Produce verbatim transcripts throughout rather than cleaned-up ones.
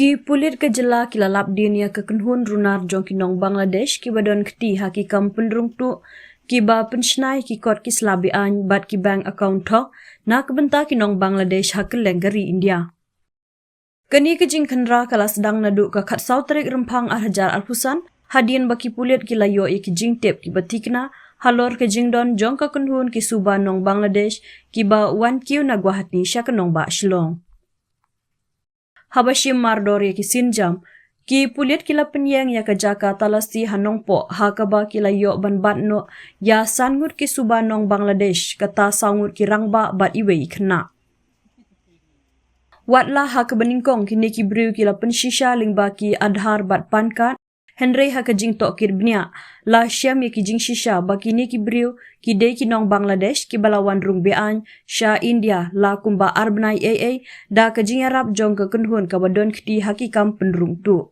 Ki pulit ka jylla ki la lap dien ïa ka kynhun runar jong ki nong Bangladesh kiba don kti ha ki kam pynrung tuh, kiba pynshna ïa ki kot ki sla be-aiñ bad ki bank account thok na ka bynta ki nong Bangladesh ha kylleng ka ri India. Kane ka jingkhynra ka la sdang naduh ka khatsaw tarik Rymphang arhajar arphew san, hadien ba ki pulit ki la ïoh ïa ki jingtip kiba thikna halor ka jingdon jong ka kynhun ki suba nong Bangladesh kiba wan kiew na Guwahati sha ka nongbah Shillong. Haba shim mardor ïa ki sienjam, ki pulit ki la pynïeng ïa ka jaka talasi ha Nongpoh, ha kaba ki la ïoh ban bat noh ïa san ngut ki suba nong Bangladesh, kata saw ngut ki rangbah bad iwei i khynnah. Wat la ha kaba nyngkong kine ki briew ki la pynshisha lyngba ki Aadhaar bad PAN card, hynrei ha ka jingtohkit bniah, la shem ïa ki jingshisha ba kine ki briew ki dei ki nong Bangladesh kiba la wan rung be-aiñ sha India la kumba ar bnai eiei, da ka jingïarap jong ka kynhun kaba don kti ha ki kam pynrung tuh.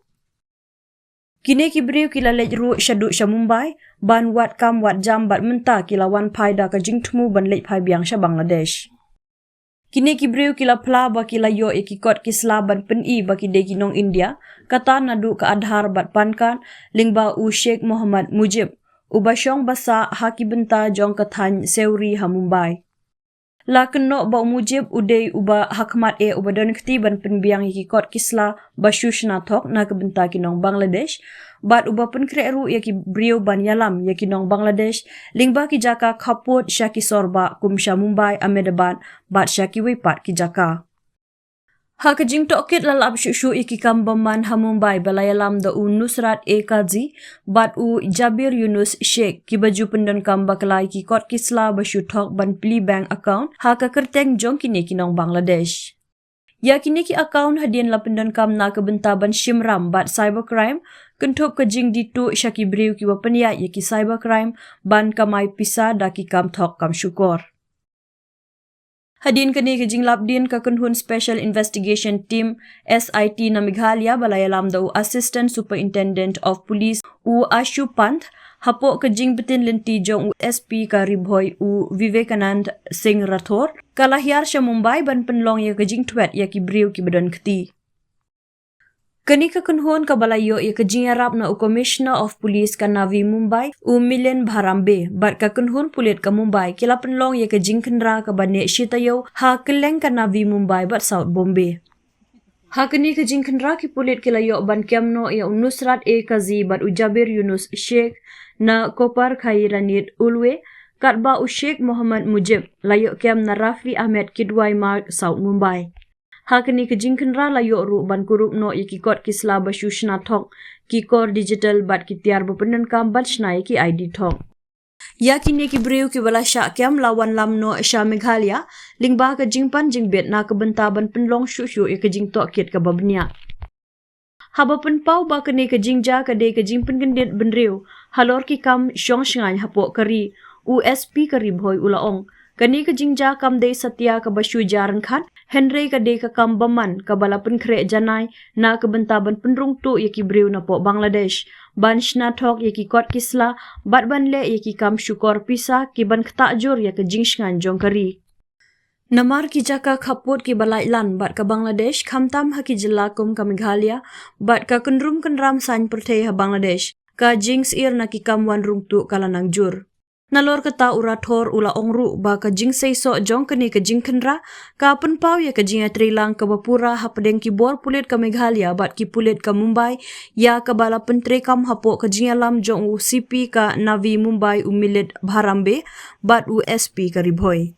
Kine ki briew ki la leit ruh shaduh sha Mumbai ban wad kam wad jam bad mynta ki la wan phai da ka jingthmu ban leit phai biang sha Bangladesh. Kine ki briew ki la phla ba ki la ïoh ïa ki kot ki sla ban pyni ba ki dei ki nong India, kata naduh ka Aadhaar bad PAN card, lyngba u Sheikh Mohammad Mujib, uba shong ba sah ha ki bynta jong ka thaiñ Sewri ha Mumbai. La kynnoh ba u Mujib u dei uba hakhmat eh uba don kti ban pynbiang ïa ki kot ki sla ba shu shna thok na ka bynta ki nong Bangladesh, bad uba pynkhreh ruh ïa ki briew ban ïalam ïa ki nong Bangladesh lyngba ki jaka khappud sha ki sorbah kum sha Mumbai, Ahmedabad, bad sha kiwei pat ki jaka. Ha ka jingtohkit la lap shuh shuh ïa ki kam bymman ha Mumbai ba la ïalam da u Nusrat A Kazi bad u Jabir Yunus Sheikh, kiba ju pyndonkam bakla ïa ki kot ki sla ba shu thok ban plie bank account ha ka kyrteng jong kine ki nong Bangladesh. Ïa kine ki account hadien la pyndonkam na ka bynta ban shim ram bad cybercrime, kynthup ka jingdituh sha ki briew kiba pynïaid ïa ki cybercrime ban kamai pisa da ki kam thok kam shukor. Hadien kane ka jinglap dien, ka kynhun Special Investigation Team, S I T, na Meghalaya ba la ïalam da u Assistant Superintendent of Police u Ashu Pant, hapoh ka jingbtin lynti jong u S P ka Ri Bhoi u Vivekanand Singh Rathore, ka la hiar sha Mumbai ban pynlong ïa ka jingthwet ïa ki briew kiba don kti. Kane ka kynhun kaba la ïoh ïa ka jingïarap na u Commissioner of Police ka Navi Mumbai, u Milind Bharambe, bad ka kynhun pulit ka Mumbai, ki la pynlong ïa ka jingkhynra kaba neh shi taïew ha kylleng ka Navi Mumbai bad South Bombay. Ha kane ka jingkhynra, ki pulit ki la ïoh ban kem noh ïa u Nusrat A Kazi bad u Jabir Yunus Sheikh na Kopar Khairi Ranit Ulwe, katba u Sheikh Mohammad Mujib la ïoh kem na Rafi Ahmed Kidwai Marg, South Mumbai. Ha kane ka jingkhynra la ïoh ruh ban kurup noh ïa ki kot ki sla ba shu shna thok, ki kor digital bad ki tiar ba pyndonkam ban shna ïa ki I D thok. Ïa kine ki briew kiba la shah kem la wanlam noh sha Meghalaya lyngba ka jingpan jingbit na ka bynta ban pynlong shuh shuh ïa ka jingtohkit kaba bniah. Haba pynpaw ba kane ka jingjia ka dei ka jingpynkyndit bynriew halor ki kam shong shngaiñ hapoh ka ri, u S P ka Ri Bhoi u la ong, kane ka jingjia kam dei satia kaba shu jia ryngkat, hynrei ka dei ka kam bymman kaba la pynkhreh janai na ka bynta ban pynrung tuh ïa ki briew napoh Bangladesh ban shna thok ïa ki kot ki sla bad ban leh ïa ki kam shukor pisa kiban ktah jur ïa ka jingshngaiñ jong ka ri. Namar ki jaka khappud kiba laitlan bad ka Bangladesh, khamtam ha ki jylla kum ka Meghalaya bad ka kynrum kynram saiñ pyrthei ha Bangladesh, ka jingsyier na ki kam wan rung tuh ka la nang jur. Nalor kata, u Rathore u la ong ruh ba ka jingseisoh jong kane ka jingkhynra ka pynpaw ïa ka jingïatreilang kaba pura hapdeng ki bor pulit ka Meghalaya bad ki pulit ka Mumbai, ïa kaba la pyntreikam hapoh ka jingïalam jong u C P ka Navi Mumbai u Milind Bharambe bad u S P ka Ri Bhoi.